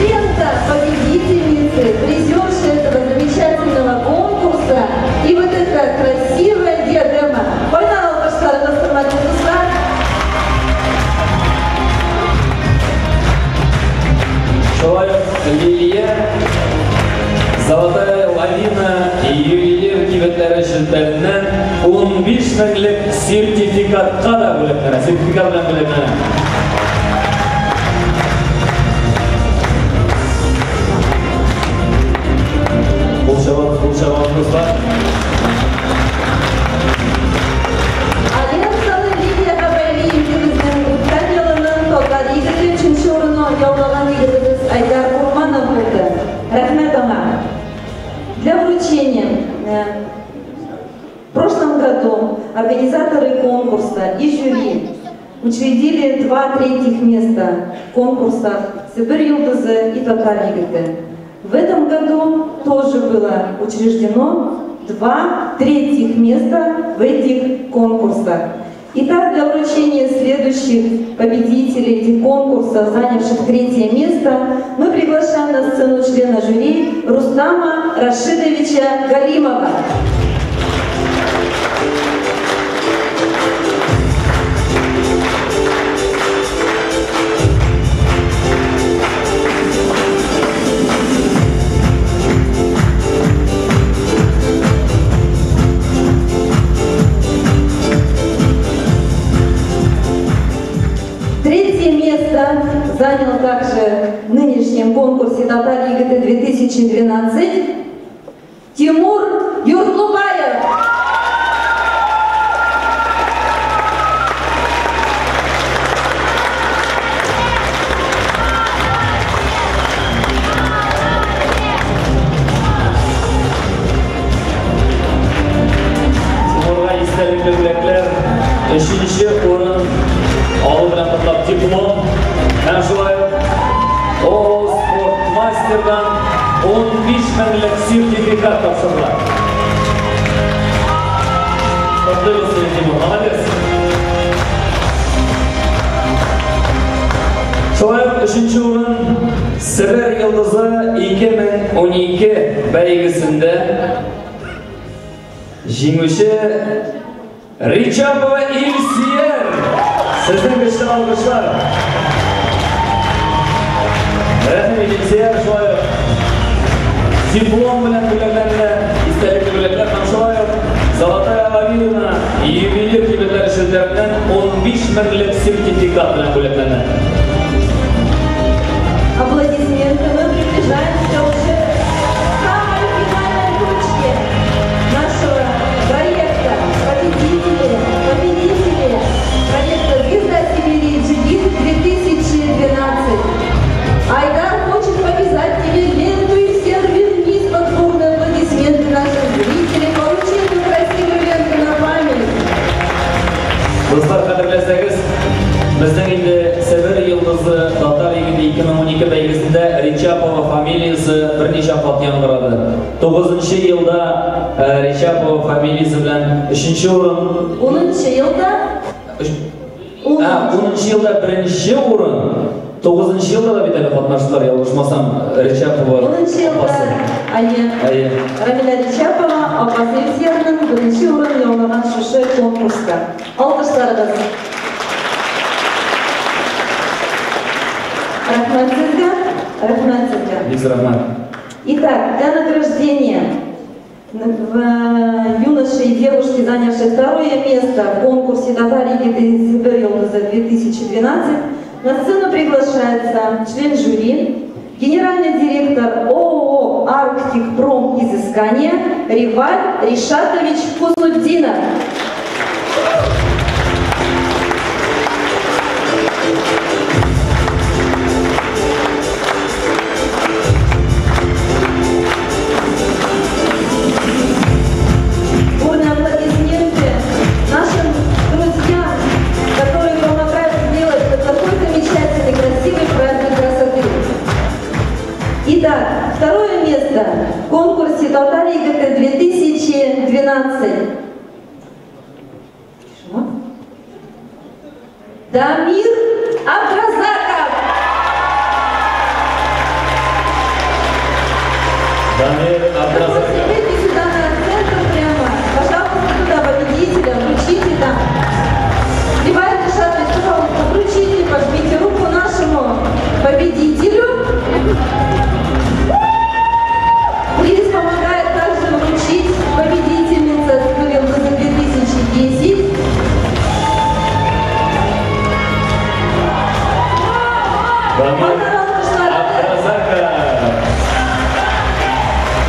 лента победительницы, призерши этого замечательного конкурса и вот эта красивая диадема. Кайнар алкышларыгыз, хөрмәтле дуслар. Шулай ук Лилия Золотая лавина ювелир кибетләре челтәреннән 15 меңлек сертификатка да бүләкләнә. Сертификат белән бүләкләнә. Кул чабабыз, кул чабабыз, дуслар. Ә лентаны Лилиягә бәйли инде безнең үткән елының Татар егете өченче урынны яулаган егетебез Айдар Урманов булды. Рәхмәт аңа. Для вручения в прошлом году организаторы конкурса и жюри учредили два третьих места в конкурсах «Себер йолдызы» и «Татар егете». В этом году тоже было учреждено два третьих места в этих конкурсах. Итак, для вручения следующих победителей этих конкурсов, занявших третье место, мы приглашаем на сцену члена жюри Рустама Рашидовича Галимова. Третье место занял также в нынешнем конкурсе «Татар егете 2012» Тимур Юртлубаев. Тимурга истәлекле бүләкләр, өченче урын алу белән котлап диплом һәм шулай ук ООО Спортмастердан 15 меңлек сертификат тапшырыла. Котлыйбыз сине, Тимур, молодец. Шулай ук өченче урын Себер йолдызы 2012 бәйгесендә җиңүче Ричапова Илсияр. Сезнең көчле алкышлар. Рәхмәт, Илсияр, шулай ук диплом белән бүләкләнде, истәлекле бүләкләр һәм шулай ук Золотая лавина ювелир кибетләре челтәреннән 15 меңлек сертификат белән бүләкләнде. Аплодисменты. Мы приближаемся уже к самой финальной точке нашего проекта. Победители, победители проекта «Звезда Сибири» Джигит 2012. Айдар хочет повязать тебе ленту и всех вернись под бурные аплодисменты наших зрителей. Получит берничә кат яңгырады. 9 елда Речапова фамилиясе белән 3 урын. 10 елда? 10 елда 1 урын. 9 елда да бит әле катнаштылар, ялгышмасам, Речапова. 10 елда әйе. Рамилә Речапова апасы Илсиярның 1 урын яулаган шушы конкурста. Алкышларыгыз. Рәхмәт сезгә, рәхмәт сезгә. Бик рәхмәт. Итак, для награждения юноши и девушки, занявшие 2-е место в конкурсе «Татар егеты Себер йолдызы 2012», на сцену приглашается член жюри, генеральный директор ООО «Арктик Пром Изыскание» Риваль Ришатович Хуснутдинов. Бурные аплодисменты нашим друзьям, которые помогают сделать такой замечательный, красивый праздник красоты. Итак, 2-е место в конкурсе «Татар егеты 2012». Дамир Абдразаков. Дамир Абдразаков. Выйди сюда на центр прямо. Пожалуйста, туда победителя, вручите там. Риваль Ришатович, пожалуйста, вручите, пожмите руку нашему победителю. Приз помогает также вручить победительница Себер йолдызы 2010. Дамир Абдразаков.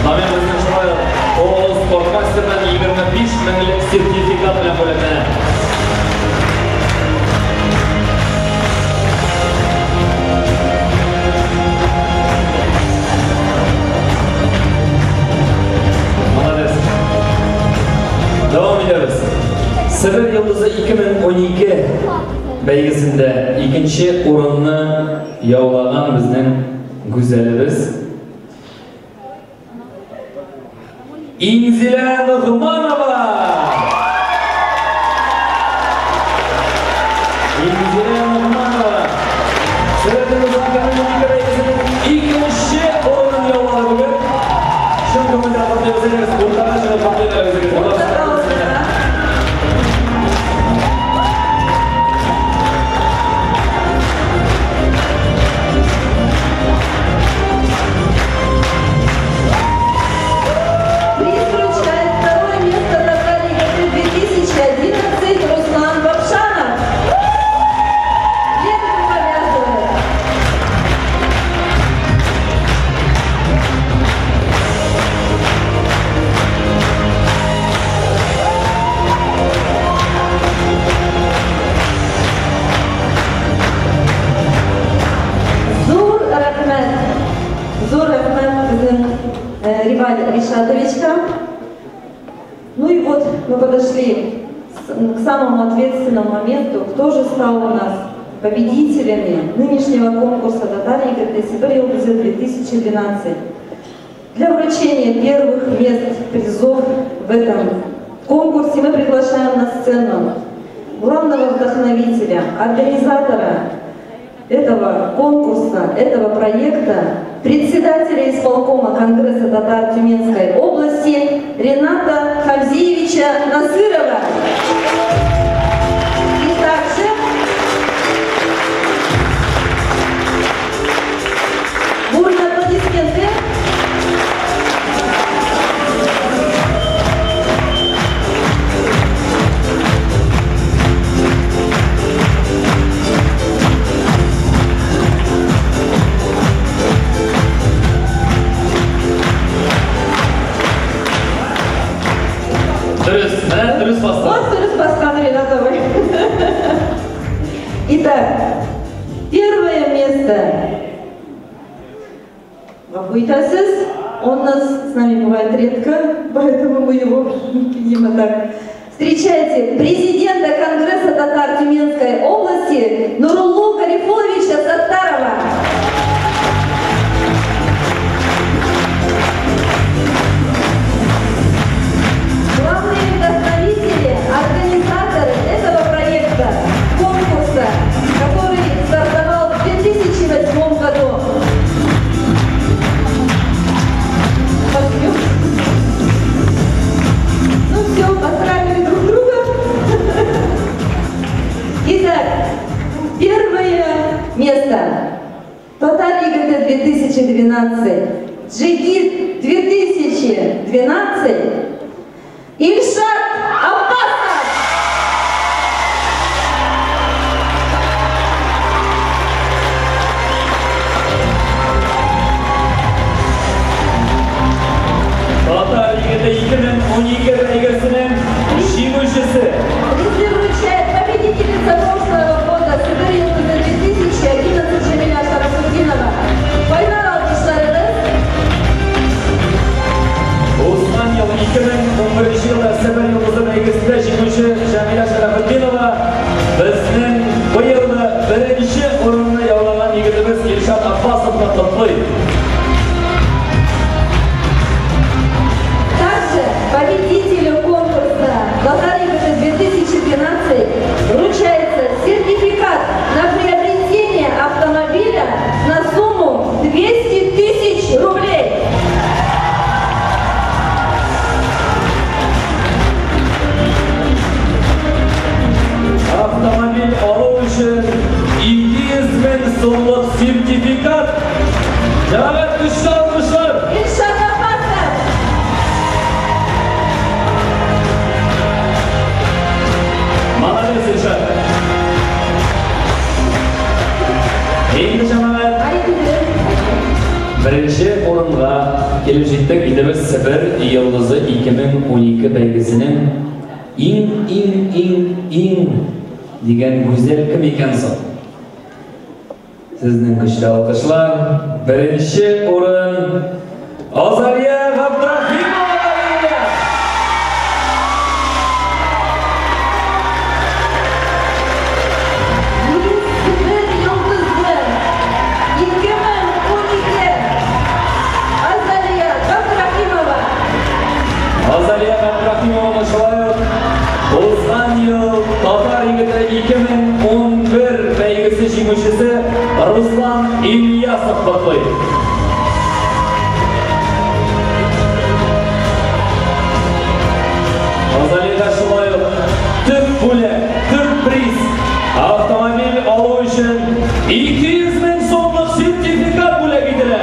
Дамир безнең шулай ООО «Спортмастердан» 25 меңлек сертификат белән бүләкләнә. Молодец. Дәвам итәбез. Себер йолдызы 2012 бәйгесендә 2-нче урынны яулаган безнең гүзәлебез Инзилә Ногманова. Инзилә Ногманова Себер йолдызы 2012 бәйгесенең 2-нче урынын яулады бүген. Чын күңелдән котлыйбыз, уртага чыгып котлыйбыз. Приз вручает 2-е место «Татар егеты 2011» Руслан Бабшанов. Ленту повязывает. Зур рәхмәт. Зур рәхмәт безнең Риваль Ришатовичка. Ну и вот мы подошли к самому ответственному моменту, кто же стал у нас победителями нынешнего конкурса «Татар егеты Себер йолдызы 2012». Для вручения первых мест призов в этом конкурсе мы приглашаем на сцену главного вдохновителя, организатора этого конкурса, этого проекта, председателя исполкома Конгресса татар Тюменской области Рената Хамзиевича Насырова. И также бурные аплодисменты. Дөрес, менә дөрес басты. Вот дөрес баскан Ренат абый. Итак, 1-е место. Гафу итәсез, он нас с нами бывает редко, поэтому мы его, видимо, так. Встречайте президента Конгресса татар Тюменской области Нуруллу Гарифулловича Саттарова. 2012, Джигит 2012 Ильшат Аббасов! Татар егете 2012 бәйгесенең җиңүчесе. Призы вручает победительница прошлого года Себер йолдызы 2011 Джамиля Шарафутдинова. Кайнар алкышларыгыз. Узган ел 2011 елда Себер йолдызы бәйгесендә җиңүче Җәмилә Шәрәфетдинова безнең быел да беренче урынны яулаган егетебез Илшат Аббасовны котлый. Также победителю конкурса «Татар егете 2012» вручается сертификат на приобретение автомобиля на сумму 200 тысяч рублей. Автомобиль алу өчен 200 мең сумлык сертификат. Җәмәгать, көчле алкышлар. Илшат Аббасов! Молодец, Илшат. Инде, җәмәгать, беренче урынга килеп җиттек. Инде без Себер йолдызы 2012 бәйгесенең иң иң иң иң дигән гүзәл кем икән соң? Сезнең көчле алкышлар. Беренче урын Азалия Габдрахимова. Себер йолдызы 2012 Азалия Габдрахимова. Азалия Габдрахимова шулай ук узган ел Татар егете 2011 бәйгесе җиңүчесе Руслан Ильясов котлый. Азалиягә шулай ук төп бүләк, төп приз автомобиль алу өчен 200 мең сумлык сертификат бүләк ителә.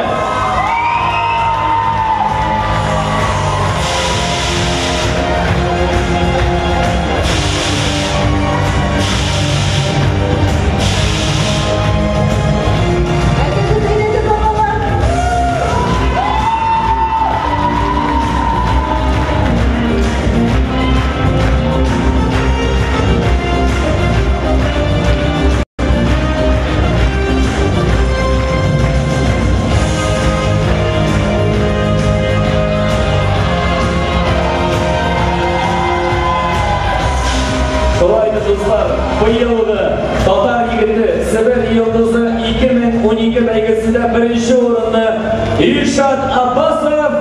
Әйдәгез, әйдәгез, апалар. Шулай итеп, дуслар, быелгы Татар егете Себер йолдызы 2012 бәйгесендә беренче урынны Илшат Аббасов